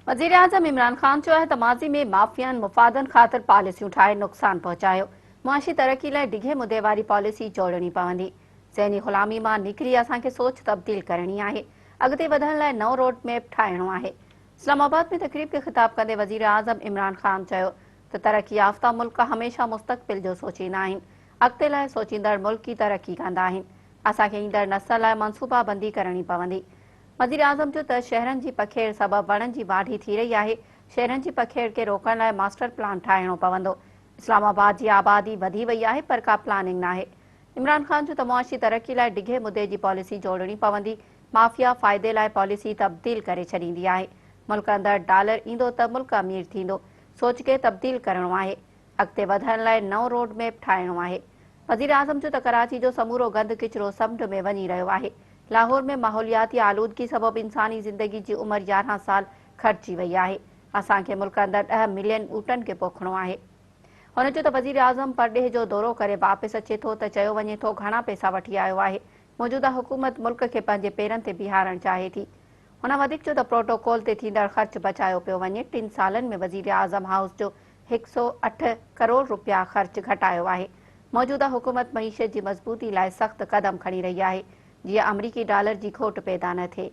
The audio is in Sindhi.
وزيراعظم عمران خان چيو آهي ته ماضي ۾ مافيائن مفادن خاطر پاليسيون ٺاهي نقصان پهچايو، معاشي ترقي لاء ڊگهي مدي واري پاليسي جوڙڻي پوندي، ذهني غلامي مان نڪري اسان کي سوچ تبديل ڪرڻي آهي، اڳتي وڌڻ لاء نئون روڊ ميپ ٺاهڻو آهي. اسلام آباد ۾ تقريب کي خطاب ڪندي وزيراعظم عمران خان چيو ته ترقي يافته ملڪ هميشه مستقبل جو سوچيندا آهن، اڳتي لاء سوچيندڙ ملڪ ئي ترقي ڪندا آهن، اسان کي ايندڙ نسل لاء منصوبابندي ڪرڻي پوندي. وزيراعظم چيو ته شهرن جي پکيڙ سبب وڻن جي واڍي ٿي رهي آهي، شهرن جي پکيڙ کي روڪڻ لاء ماسٽر پلان ٺاهڻو پوندو، اسلام آباد جي آبادي وڌي وئي آهي پر ڪا پلاننگ ناهي. عمران خان چيو ته معاشي ترقي لاء ڊگهي مدي جي پاليسي جوڙڻي پوندي، مافيا فائدي لاء پاليسي تبديل ڪري ڇڏيندي آهي، ملڪ اندر ڊالر ايندو ته ملڪ امير ٿيندو، سوچ کي تبديل ڪرڻو آهي، اڳتي وڌڻ لاء نئون روڊ ميپ ٺاهڻو آهي. وزيراعظم چيو ته ڪراچي جو سمورو گند ڪچرو سمنڊ ۾ وڃي رهيو آهي، لاهور ۾ ماحولياتي آلودگي سبب انساني زندگي جي عمر 11 سال گهٽجي وئي آهي، اسان کي ملڪ اندر 10 ملين ٻوٽن کي پوکڻو آهي. هن چيو ته وزيراعظم پرڏيهه جو دورو ڪري واپس اچي ٿو ته چيو وڃي ٿو گهڻا پئسا وٺي آيو آهي، موجوده حڪومت ملڪ کي پنهنجي پيرن تي بيهارڻ چاهي ٿي. هن وڌيڪ چيو ته پروٽوڪول تي ٿيندڙ خرچ بچايو پيو وڃي، ٽن سالن ۾ وزيراعظم هائوس جو 108 ڪروڙ رپيا خرچ گهٽايو آهي، موجوده حڪومت معيشت جي مضبوطي لاء سخت قدم کڻي رهي آهي، جيئن آمريڪي ڊالر جي کوٽ پيدا نه ٿئي.